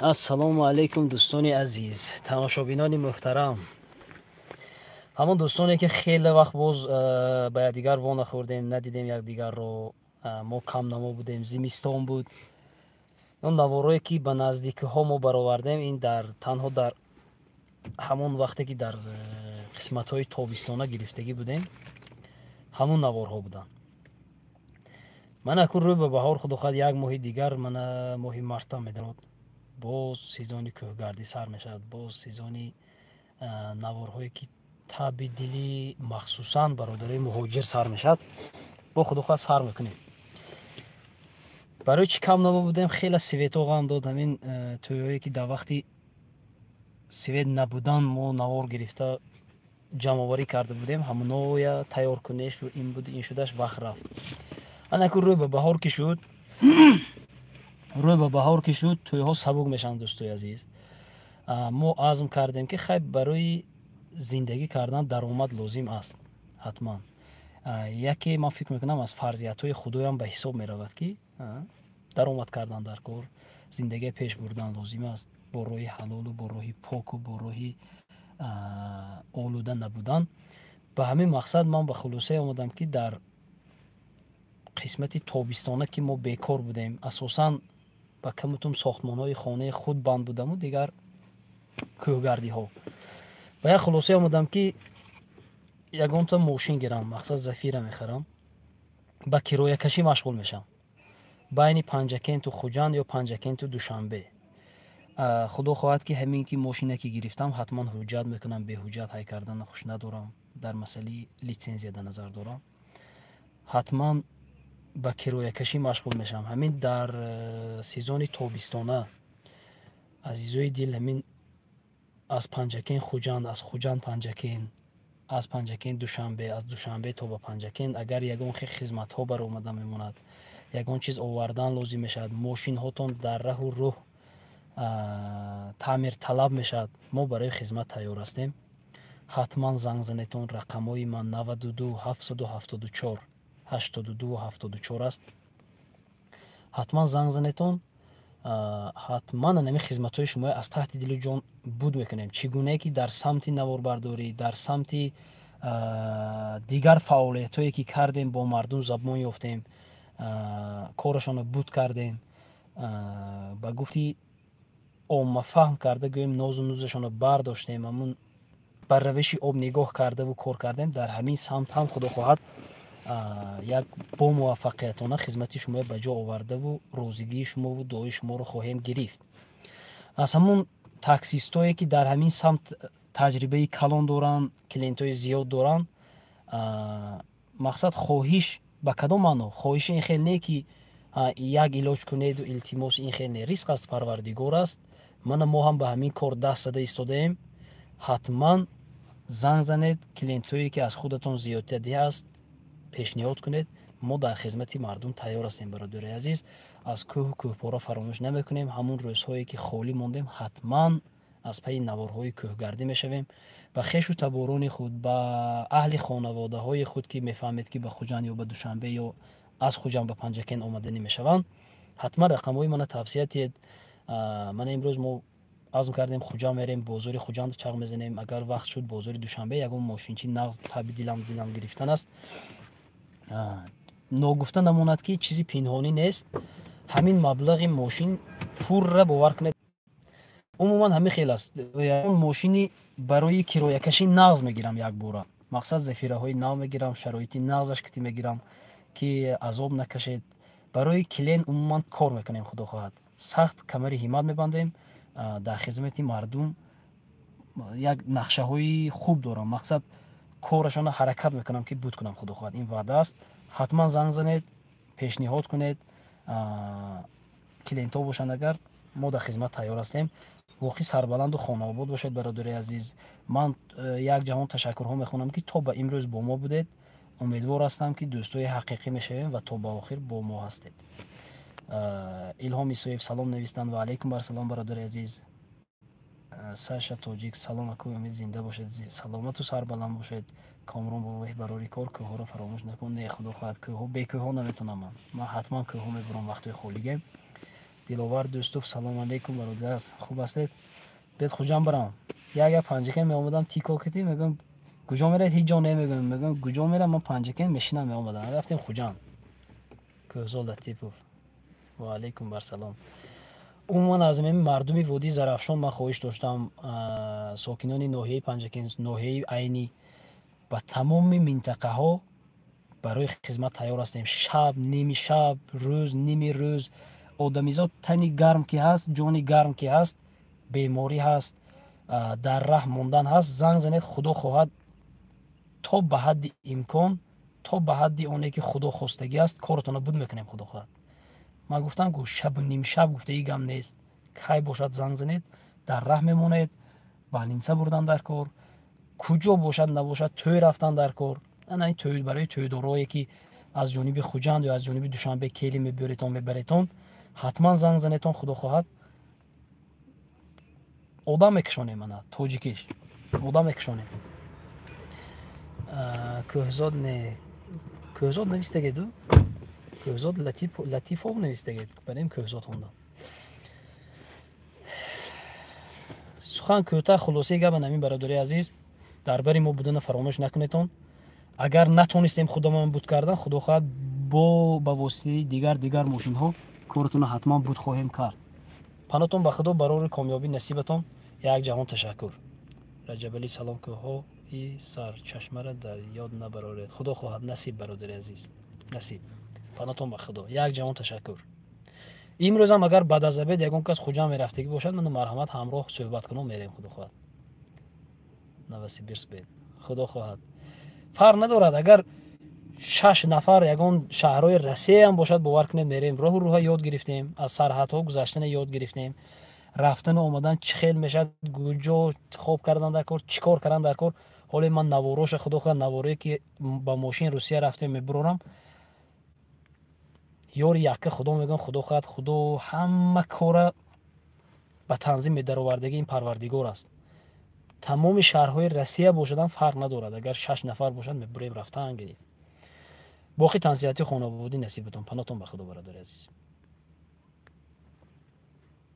Ассалому алайкум, дӯстони азиз, тамошобинони муҳтарам, ҳамон дӯстоне, ки хеле вақт боз ба якдигар во нахӯрдем, надидем якдигарро. Мо камнамо будем, зимистон буд. Он наворое, ки ба наздикиҳо мо баровардем, ин дар танҳо дар ҳамон вақте, ки дар қисматҳои тобистона гирифтагӣ будем, ҳамон наворҳо буданд. Ман акун рӯ ба баҳор, худо хоҳад, як моҳи дигар, мана моҳи марта медарод, боз сезони кӯҳгардӣ сар мешавад, боз сезони наворҳое, ки таби дили махсусан бародарои муҳоҷир сар мешавад, бо худо хоҳад, сар мекунем. Барои чӣ кам намо будем? Хеле свето ғам дод. Ҳамин тӯйҳое, ки дар вақти свет набудан мо навор гирифта ҷамъоварӣ карда будем, ҳамоноя тайёр кунешу ин буд, ин шудаш, вақт рафт. Анаку рӯ ба баҳор ки шуд, рӯ ба баҳор ки шуд, тӯйҳо сабук мешаванд. Дӯстои азиз, мо азм кардем, ки хай, барои зиндагӣ кардан даромад лозим аст ҳатман. Яке ман фикр мекунам, аз фарзиятҳои худоям ба ҳисоб меравад, ки даромад кардан дар кор, зиндагия пеш бурдан лозим аст бо роҳи ҳалолу бо роҳи поку бо роҳи олуда набудан. Ба ҳамин мақсад ман ба хулосае омадам, ки дар қисмати тобистона, ки мо бекор будем, асосан ба камутум сохтмонҳои хонаи худ банд будаму дигар кӯҳгардиҳо, ба як хулосае омадам, ки ягонта мошин гирам, мақсад Зафира мехарам, ба кироякашӣ машғул мешавам байни Панҷакенту Хуҷанд ё Панҷакенту Душанбе. Худо хоҳад, ки ҳамин ки мошине ки гирифтам, ҳатман ҳуҷҷат мекунам. Беҳуҷҷат ҳай кардана хуш надорам, дар масъалаи литсензия дар назар дорам. Ҳатман ба кироякашӣ машғул мешавам ҳамин дар сезони тобистона. Азизои дил, ҳамин аз Панҷакен Хуҷанд, аз Хуҷанд Панҷакен, аз Панҷакен Душанбе, аз Душанбе то ба Панҷакен, агар ягон хел хизматҳо баромада мемонад, ягон чиз овардан лозим мешавад, мошинҳотон дар раҳу рӯҳ таъмирталаб мешавад, мо барои хизмат тайёр ҳастем. Ҳатман занг занетон. Рақамҳои ман 92 774 82 74 аст. Ҳатман занг занетон. Ҳатман ҳамин хизматҳои шумо аз таҳти дилу ҷон буд мекунем. Чӣ гунае ки дар самти наворбардорӣ, дар самти дигар фаъолиятҳое, ки кардем, бо мардум забон ёфтем, корашонро буд кардем, ба гуфти оммафаҳм карда гӯем, нозу нузашонро бардоштем, ҳамун бар равиши об нигоҳ кардаву кор кардем, дар ҳамин самт ҳам, худо хоҳад, як бо муваффақиятона хизмати шуморо ба ҷо овардаву розигии шумову дуои шуморо хоҳем гирифт. Аз ҳамун таксистое, ки дар ҳамин самт таҷрибаи калон доранд, клиентҳои зиёд доранд, мақсад хоҳиш ба кадом маъно? Хоҳиши ин хел не, ки як илоҷ кунеду илтимос, ин хел не. Ризқ аз Парвардигор аст. Мана мо ҳам ба ҳамин кор даст зада истодаем. Ҳатман занг занед, клиентҳое, ки аз худатон зиёдтадӣ аст, пешниҳод кунед. Мо дар хизмати мардум тайёр ҳастем. Бародари азиз, аз кӯҳу кӯҳпора фаромӯш намекунем. Ҳамун рӯзҳое, ки холӣ мондем, ҳатман аз пайи наворҳои кӯҳгардӣ мешавем. Ба хешу таборони худ, ба аҳли хонаводаҳои худ, ки мефаҳмед, ки ба Хуҷанд ё ба Душанбе ё аз Хуҷанд ба Панҷакен омаданӣ мешаванд, ҳатман рақамҳои мана тавсия диҳед. Мана имрӯз мо азм кардем, Хуҷанд мерем, бозори Хуҷанд чақ мезанем, агар вақт шуд, бозори Душанбе. Ягон мошинчи нағз таби дилам гирифтан аст. Ногуфта намонад, ки чизи пинҳонӣ нест, ҳамин маблағи мошин пурра, бовар кунед, умуман ҳамин хел аст. Ягон мошини барои кироякашӣ нағз мегирам якбора, мақсад Зафираҳои нав мегирам, шароити нағзаш кити мегирам, ки азоб накашед. Барои клиент умуман кор мекунем, худо хоҳад, сахт камари ҳиммат мебандем дар хизмати мардум. Як нақшаҳои хуб дорам, мақсад корашона ҳаракат мекунам, ки буд кунам, худо хоҳад, ин ваъда аст. Ҳатман занг занед, пешниҳод кунед, клиентҳо бошанд агар, мо дар хизмат тайёр ҳастем. Воқеъ сарбаланду хонаобод бошед, бародари азиз. Ман як ҷаҳон ташаккурҳо мехонам, ки то ба имрӯз бо мо будед. Умедвор ҳастам, ки дӯстои ҳақиқӣ мешавем ва то ба охир бо мо ҳастед. Илҳом Исоев салом навистанд. Ва алайкум барсалом, бародари азиз. Саша Тоҷик: «Салом, акӯи Умед, зинда бошед, саломату сарбаланд бошед». Комрон бобои, барори кор, кӯҳҳоро фаромӯш накун. Не, худо хоҳад, кӯҳҳо, бе кӯҳҳо наметонам. Ман ҳатман кӯҳҳо мебурам вақтҳои холигем. Диловар Дӯстов, салом алейкум, бародар, хуб ҳастед? Бед Хуҷанд барам. Як як Панҷакент меомадам, тико кити, мегӯям, куҷо меравед? Ҳеҷ ҷо немегӯям. Мегӯям, куҷо мерам? Ман Панҷакент мешинам, меомадам. Рафтем Хуҷанд. Кӯҳзод Латипов, ва алейкум барсалом. Умуман, аз мардуми водии Зарафшон ман хоҳиш доштам, сокинони ноҳияи Панҷакент, ноҳияи Айнӣ, ба тамоми минтақаҳо барои хизмат тайёр ҳастем. Шаб, ними шаб, рӯз, ними рӯз, одамизод тани гарм ки ҳаст, ҷони гарм ки ҳаст, беморӣ ҳаст, дар раҳ мондан ҳаст, занг занед. Худо хоҳад, то ба ҳадди имкон, то ба ҳадди оне ки Худо хостагӣ аст, коротонро буд мекунем, Худо хоҳад. Ман гуфтам, ку шабу нимшаб гуфтаи гам нест. Кай бошад, занг занед. Дар раҳ мемонед, больница бурдан дар кор, куҷо бошад набошад, тӯй рафтан дар кор. Ана ин тӯй барои тӯйдорое ки аз ҷониби Хуҷанд ё аз ҷониби Душанбе кели мебиёретон, мебаретон, ҳатман занг занетон. Худо хоҳад, одам мекушонем, ана тоҷикиш одам мекушонем. Кӯҳзод, не, Кӯҳзод навистагеду, Кӯҳзод Латифов навистагед, барем Кӯҳзод хондам. Сухан кӯтаҳ, хулосаи гап ҳамин, бародари азиз: дар бари мо будана фаромӯш накунетон. Агар натонистем худамон буд кардан, Худо хоҳад, бо ба воситаи дигар дигар мошинҳо коротонро ҳатман буд хоҳем кард. Панотон ба Худо, барори комёбӣ насибатон. Як ҷаҳон ташаккур. Раҷабалӣ, салом, кӯҳҳои Сарчашмара дар ёд набароред. Худо хоҳад, насиб, бародари азиз, насиб. Панотон ба Худо, як ҷаҳон ташаккур. Имрӯзам агар баъд аз обед ягон кас Хуҷанд мерафтагӣ бошад, ману марҳамат, ҳамроҳ суҳбат кунон мерем, Худо хоҳад. Новосибирск бед, Худо хоҳад, фарқ надорад. Агар шаш нафар ягон шаҳрҳои Россияам бошад, бовар кунед, мерем. Роҳу рӯҳа ёд гирифтем, аз сарҳадҳо гузаштана ёд гирифтем, рафтану омадан чӣ хел мешавад, куҷо хоб кардан дар кор, чӣ кор кардан дар кор. Ҳоле ман навороша, Худо хоҳад, наворое ки ба мошин Русия рафтем, мебурорам. Ёри якка Худо мегӯям, Худо хоҳад, Худо ҳама кора ба танзим медаровардаги ин Парвардигор аст. Тамоми шаҳрҳои Россия бошадам, фарқ надорад, агар шаш нафар бошад, мебурем, рафтан гирифт. Боқӣ тансиҳати хонаводӣ насибатон. Панотон ба Худо, бародари азиз.